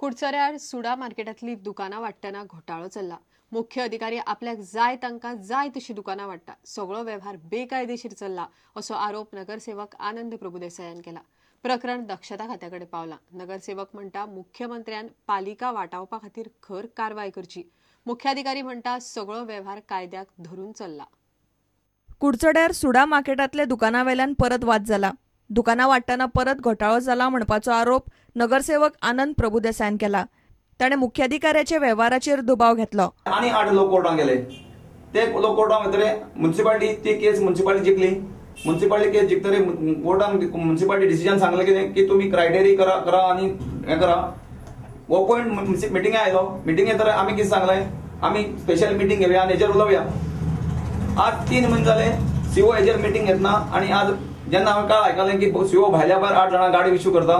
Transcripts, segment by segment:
कुडचड्यार सुडा मार्केटांतली दुकानां वाडटना घोटाळो चल्ला. मुख्य अधिकारी आपल्याक जाय तांकां जाय तशी दुकानां वाडटा. सगळो वेव्हार बेकायदेशीर चल्ला असो आरोप नगरसेवक आनंद प्रभुदेसायान केला. प्रकरण दक्षता खात्या कडेन पावला. नगरसेवक म्हणटा मुख्यमंत्र्यान पालिका वाटावपा खातीर खर कारवाय करची. मुख्याधिकारी म्हणटा सगळो वेव्हार कायद्याक धरून चल्ला. कुडचड्यार सुडा मार्केटांतल्या दुकाना वेल्यान परत वाद जाला. दुकानां वाडटना परत घोटाळो जाला म्हणपाचो आरोप नगरसेवक आनंद प्रभुदेसायान केला. ताणें मुख्याधिकाऱ्याच्या वेव्हाराचेर दुबाव घेतलो. आनी 8 लोक कोर्टान गेले. ते लोक कोर्टान वतरे म्युनिसिपालिटी ती केस म्युनिसिपालिटी जिखली. म्युनिसिपालिटी केस जिखतरे कोर्टान म्युनिसिपालिटी डिसिजन सांगलें कितें की तुमी क्रायटेरिया करा करा आनी हें करा. हो पॉयंट मिटिंगे आयलो. मिटिंगे तर आमी कितें सांगलें, आमी स्पेशल मिटींग घेवया आनी हेजेर उलोवया. आज 3 म्हयने जाले सीओ हेजेर मिटींग घेतना आनी आज जेन्ना हांवें काल आयकलें की सीओ भायल्या भायर 8 जाणां गाडी इश्यू करता.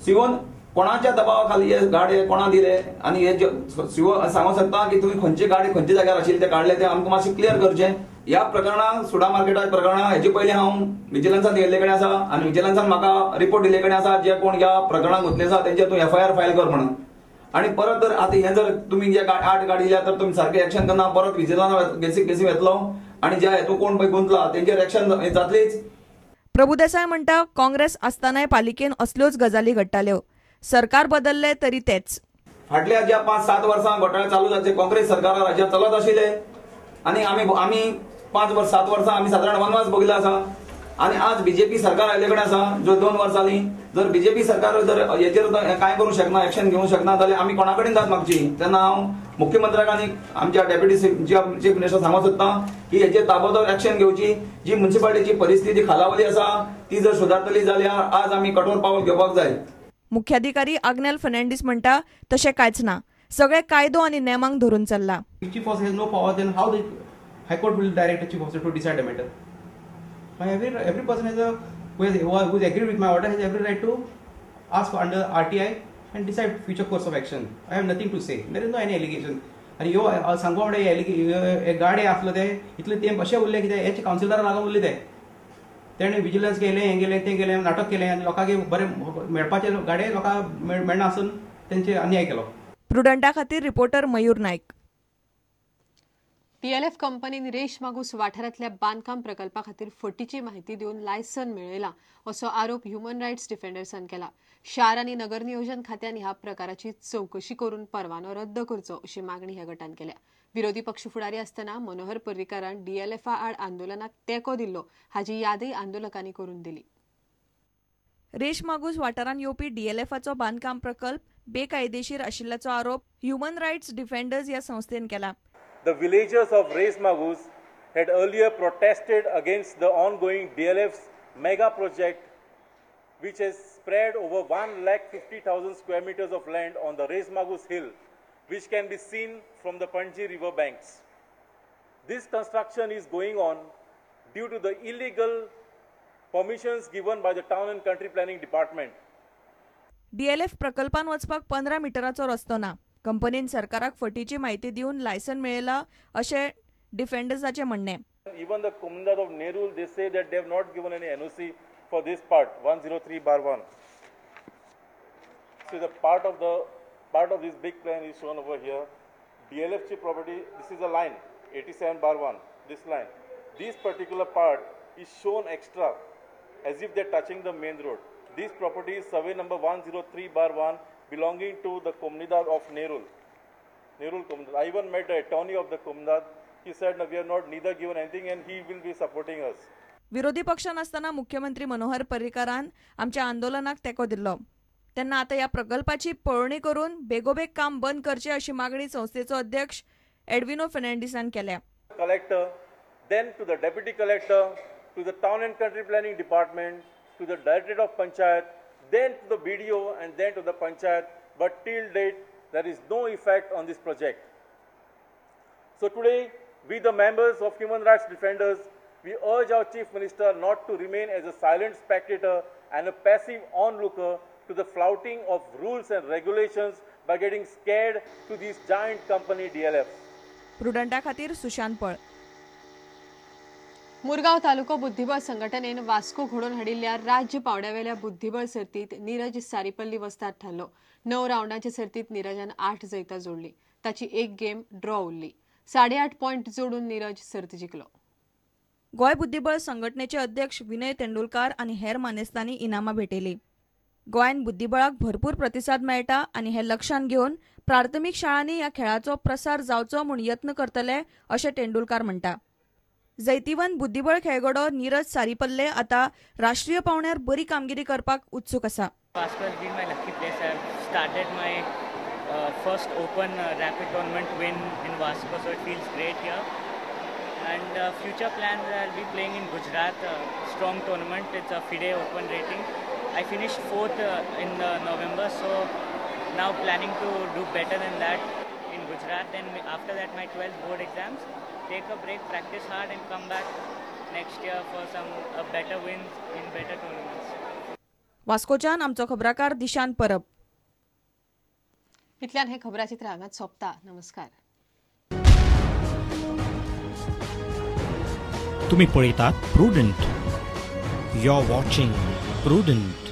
सीओन कोणाच्या दबावा खाली हे गाडी कोणा दिले आनी हे सीओ सांगूंक शकता की तुमी खंयची गाडी खंयच्या जाग्यार आशिल्ली ते काडले ते आमकां मातशें क्लियर करचें. ह्या प्रकरणां सुडा मार्केटा प्रकरणां हेजे पयलीं हांव विजिलन्सान गेल्ले कडेन आसा आनी विजिलन्सान म्हाका रिपोर्ट दिल्ले कडेन आसा जे कोण ह्या प्रकरणांत घुतले आसा तेंचेर तूं एफआयआर फायल कर म्हणून. आनी परत जर आतां हें जर तुमी जे 8 गाडी दिल्या तर तुमी सारकें एक्शन करना परत विजिलन्स केसी येतलो आनी ज्या हेतून कोण पळय गुंतला तेंचेर एक्शन जातलीच. प्रभुदेसाय म्हणटा काँग्रेस आसतनाय पालिकेन असल्योच गजाली घडटाल्यो. सरकार बदलले तरी तेच. फाटल्या ज्या 5-7 वर्सां घोटाळे चालू जाचे काँग्रेस सरकार राज्यात चलत आशिल्ले आनी आमी 5 वर्स 7 वर्सां आमी सादारण वनवास भोगिल्लो आसा आनी आज बीजेपी सरकार आयिल्ले कडेन आसा जो 2 वर्सां जालीं. जर बीजेपी सरकार जर हेचेर कांय करूंक शकना, एक्शन घेवंक शकना जाल्यार आमी कोणा कडेन दाद मागची. तेन्ना हांव मुख्यमंत्र्याक आनी आमच्या डेप्युटी चीफ मिनिस्टर सांगूंक सोदता की हेचेर ताबडतोब एक्शन घेवची. जी म्युनिसिपालिटीची परिस्थिती खालावली आसा ती जर सुदारतली जाल्यार आज आमी कठोर पावल घेवपाक जाय. मुख्याधिकारी आग्नेल फर्नांडीस म्हणटा तशें कांयच ना, सगळे कायदो आनी नेमांक धरून चल्ला. Chief officer has no power, then how the High Court will direct the chief officer to decide a matter? Every person has a who has agreed with my order has every right to ask for under RTI and decide future course of action. I have nothing to say. There is no any allegation. आनी ह्यो सांगपा म्हणल्यार गाडे आसलो ते इतले तेंप अशें उरले कितें हेच कावन्सिलरा लागून उरले ते तेणें विजिलन्स केलें, हें केलें, तें केलें, नाटक केलें आनी लोकांक बरें मेळपाचे गाडे लोकांक मेळना आसून तेंचे अन्याय केलो. प्रुडंटा खातीर रिपोर्टर मयूर नायक. डीएलएफ कंपनीन रेश मागूस वाठारांतल्या बांदकाम प्रकल्पा खातीर फटीची माहिती दिवन लायसन मेळयला असो आरोप ह्युमन रायट्स डिफेंडर्सान केला. शार आनी नगर नियोजन खात्यान ह्या प्रकाराची चवकशी करून परवानो रद्द करचो अशी मागणी ह्या गटान केल्या. विरोधी पक्ष फुडारी आसतना मनोहर पर्रीकारान डीएलएफा आड आंदोलनाक तेंको दिल्लो हाची यादय आंदोलकांनी करून दिली. रेश मागूस वाठारांत येवपी डीएलएफाचो बांदकाम प्रकल्प बेकायदेशीर आशिल्ल्याचो आरोप ह्युमन रायट्स डिफेंडर्स ह्या संस्थेन केला. The villagers of Reis Magos had earlier protested against the ongoing DLF's mega project, which has spread over 1,50,000 square meters of land on the Reis Magos hill, which can be seen from the Panji river banks. This construction is going on due to the illegal permissions given by the Town and Country Planning Department. DLF प्रकल्पान वचपाक 15 मिटराचो रस्तो ना. कंपनीन सरकाराक फटीची माहिती दिवन license मेळयला अशें डिफेंडर्साचें म्हणणें. Even the Comunidade of Nerul, they say that they have not given any NOC for this part 103/1. So the part of this big plan is shown over here. DLF property, this is a line 87/1. This line, this particular part is shown extra as if they are touching the main road. This property is survey number 103/1 belonging to the Comunidade of Nerul. Nerul Comunidade. I even met the attorney of the Comunidade. He said, no, we are not neither given anything and he will be supporting us. विरोधी पक्ष नासतना मुख्यमंत्री मनोहर पर्रीकारान आमच्या आंदोलनाक तेंको दिल्लो. तेन्ना आतां ह्या प्रकल्पाची पळोवणी करून बेगोबेग काम बंद करचें अशी मागणी संस्थेचो अध्यक्ष एडविनो फर्नांडीसान केल्या. Collector, then to the deputy collector, to the Town and Country Planning Department, to the Directorate of Panchayat, then to the BDO and then to the Panchayat, but till date there is no effect on this project. So today, we the members of Human Rights Defenders, we urge our Chief Minister not to remain as a silent spectator and a passive onlooker to the flouting of rules and regulations by getting scared to these giant company DLFs. प्रुडंटा खातीर सुशांत पळ. मुरगांव तालुको बुद्धिबळ संघटनेन वास्को घडोवन हाडिल्ल्या राज्य पावंड्यावेल्या बुद्धिबळ सर्तीत नीरज सारीपल्ली वस्ताद थारलो. 9 रावंडाचे सर्तीत नीरजान 8 जैतां जोडली. ताची एक गेम ड्रॉ उरली. 8.5 पॉयंट जोडून नीरज सर्त जिखलो. गोंय बुद्धिबळ संघटनेचे अध्यक्ष विनय तेंडुलकार आनी हेर मानेस्तांनी इनामां भेटयली. गोंयांत बुद्धिबळाक भरपूर प्रतिसाद मेळटा आनी हे लक्षांत घेवन प्राथमीक शाळांनी ह्या खेळाचो प्रसार जावचो म्हूण यत्न करतले अशें तेंडुलकार म्हणटा. जैतिवंत बुद्धिबळ खेळगडो नीरज सारीपल्ले आता राष्ट्रीय पावंड्यार बरी कामगिरी करपाक उत्सूक आसा. Vasco has been my lucky place. I have started my first open rapid tournament win in Vasco, so it feels great here. And future plans, I'll be playing in Gujarat, strong tournament. It's a FIDE Open rating. I finished 4th in November, so now planning to do better than that in Gujarat. Then after that, my 12th board exams. Take a break, practice hard, and come back next year for some better wins in better tournaments. वास्कोच्यान आमचो खबराकार दिशांत परब. इतल्यान हे खबराचित्र हांगाच सोंपता. नमस्कार. तुम्ही पळयतात Prudent. You are watching Prudent.